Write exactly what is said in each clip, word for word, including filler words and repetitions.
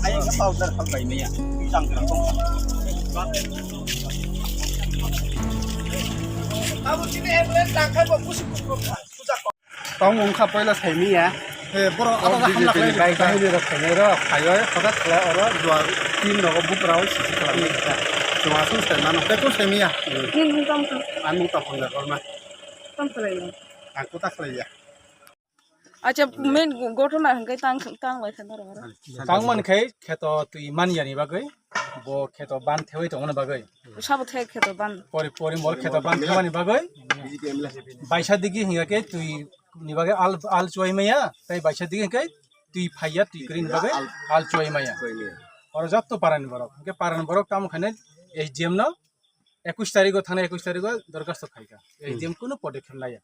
Ayang ka powder phal bai maya. Tang ka tong. Abo chini ambulance tang khai bo pusi kukrok kha. Puja ko. Tong wng kha poila sai maya. He, borok abo abo B J P hamla ni khlai bai rikha. Bahini rok khainai rok, phaiwi hothat khlai oro duar tin nogo buprao sisi khlai rikha. Chwng aswk sai mano. Tei kung sai maya. Nini mung tong kha? Ang mung tong kha, Debbarma. Tong khlai ya. Ang kuta khlai ya. Acha, main gotona hwnkhe tang, tang lai kha norok oro. Tang man khai kheto twi man yani bagwi, bo kheto ban thewi tongmani bagwi. Sabo the kheto ban. Pori, pori mol kheto ban themani bagwi. Baisa digi hinga khe twi ni bagwi al, al chuai maya, tei baisa digi hinga khe twi phaiya, twi kwrwi ni bagwi al chuai maya. Oro jotto parani borok, hinga parani borok tamo khainai S D M no ekush tarigo thana ekush tarigo dorkhasto khaikha. S D M kuno podekkhep laya.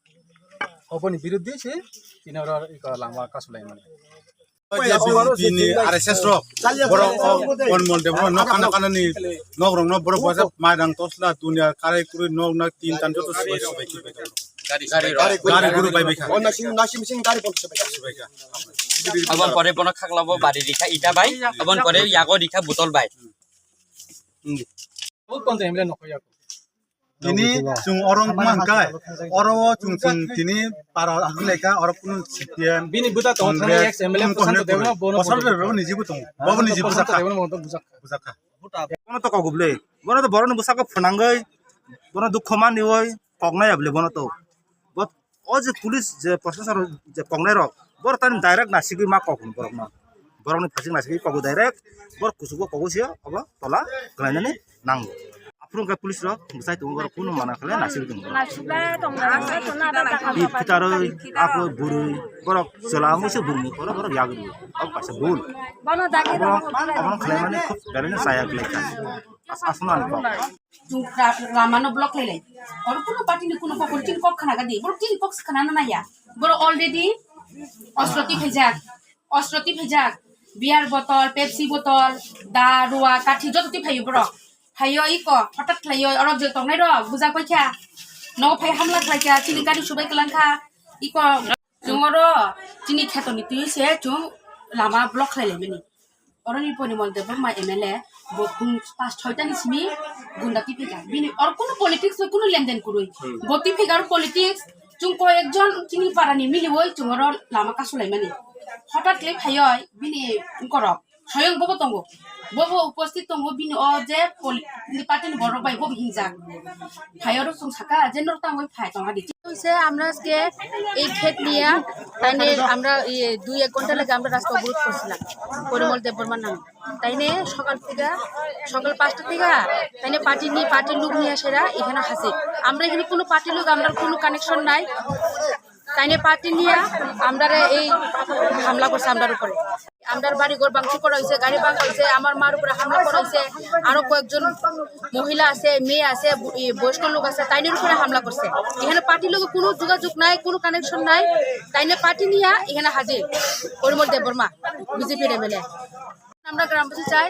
Oboni biruddhe se tini oro iko lama kasulaimani. Tini R S S rok, borok o Porimal Debbarma nok khana khana ni nok rok no borok bwsa mairang tosla dunia karai kurui nok na tin tan joto subai subai ki bai. Gari guru bai bai kha. Onna sing nasi mising gari pon subai kha. Abon pore bono khakla bo bari rikha ita bai, abon pore yago rikha botol bai. Hwnwi. O konto M L A nokho yago. Tini chwng oro wngma hwnkhe, oro o chwng chwng tini para hwnlaikha, oro kunu C P M, bini bwta tongo thani Congress, ex M L A kunu Prashanto Debbarma, bono bosor vote rwrwk. Niji bo tongo, bobo niji Prashanto bwsakha. Debbarma bono bwsakha. Bwsakha. Bono to kok bwle, bono to borokni bwsakhe phwnangwi, bono dukho manwi, kok naiya bwle bono to. Bo, o je police je prashason je koknai rok, borok tani direct nasigwi ma kok borokno. Borokni phasing nasigwi kogo direct, borok kuchugo kogo se obo tola kwlainani nango. Aphuru khe police rok bwsai tongo, borok kunu mana khle nasigwi tongo. Nasigwi tongo, nasigwi tongo. Bi phitarwi, apo bwrwi, borok chwla wngwi se bumung borok, borok yagwi rwo. Obo kaisa bul. Bono dagi. Obo, obono khlaimani khub belai no chaya kwlai kha. Aswk no ani kok. Chwng ra-, lama no block khlai lai. Oro kuno party ni kuno kok, chini kok khna gadi. Borok chini kok se khna na naiya. Borok already ostro twi phaijak. Ostro twi phaijak. Beer botol, Pepsi botol, da, rua, kathi joto twi phaio borok. Phaio iko, hothat khlaio, oro je tongnai rok, bujak bai kha. No phai hamla khlai kha, chini gari subai kwlang kha. Iko, chwng oro chini kheto ni twi se chwng lama block khlai lai mani. Oroni Porimal Debbarma M L A, bo phung pas soita ni simi gunda twi phika. Bini or kuno politics bai kuno lenden kwrwi. Hmm. Bo twi phika or politics, chwng koyekjon chini para ni miliwi chwng oro lama kasulaimani. Hothat khlai phaioi bini wngkorok, soyong bobo tongo. Bobo uposthit tongo, bini o je poli-, bini party ni borok bai bobo hinjak. Phai oro chwng saka je norok tangwi phai tong adi. হইছে, আমরা আজকে এই ক্ষেত নিয়ে, তাই নিয়ে আমরা এই দুই এক ঘন্টা লাগে আমরা রাস্তা অবরোধ করছিলাম পরিমল দেববর্মার নামে। তাই নিয়ে সকাল থেকে, সকাল পাঁচটা থেকে তাই নিয়ে পার্টি নিয়ে, পার্টির লোক নিয়ে আসেরা এখানে হাজির। আমরা এখানে কোনো পার্টির লোক, আমরা কোনো কানেকশন নাই। তাই নিয়ে পার্টি নিয়ে আমরা এই হামলা করছে আমরার উপরে। আমরার বাড়ি ঘর ভাঙচুর করা হয়েছে, গাড়ি ভাঙা হয়েছে, আমার মার উপরে হামলা করা হয়েছে, আরো কয়েকজন মহিলা আছে, মেয়ে আছে, বু-, ই, বয়স্ক লোক আছে, তাইনের উপরে হামলা করছে। এখানে পার্টির লগে কোনো যোগাযোগ নাই, কোনো কানেকশন নাই, তাইনে পার্টি নিয়ে এখানে হাজির পরিমল দেববর্মা, বিজেপির এমএলএ। আমরা গ্রামবাসী চাই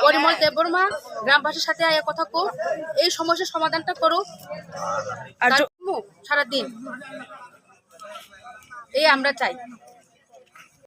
পরিমল দেববর্মা গ্রামবাসীর সাথে আয়া কথা কো, এই সমস্যার সমাধানটা করো। আর আর জ- সারাদিন এই আমরা চাই।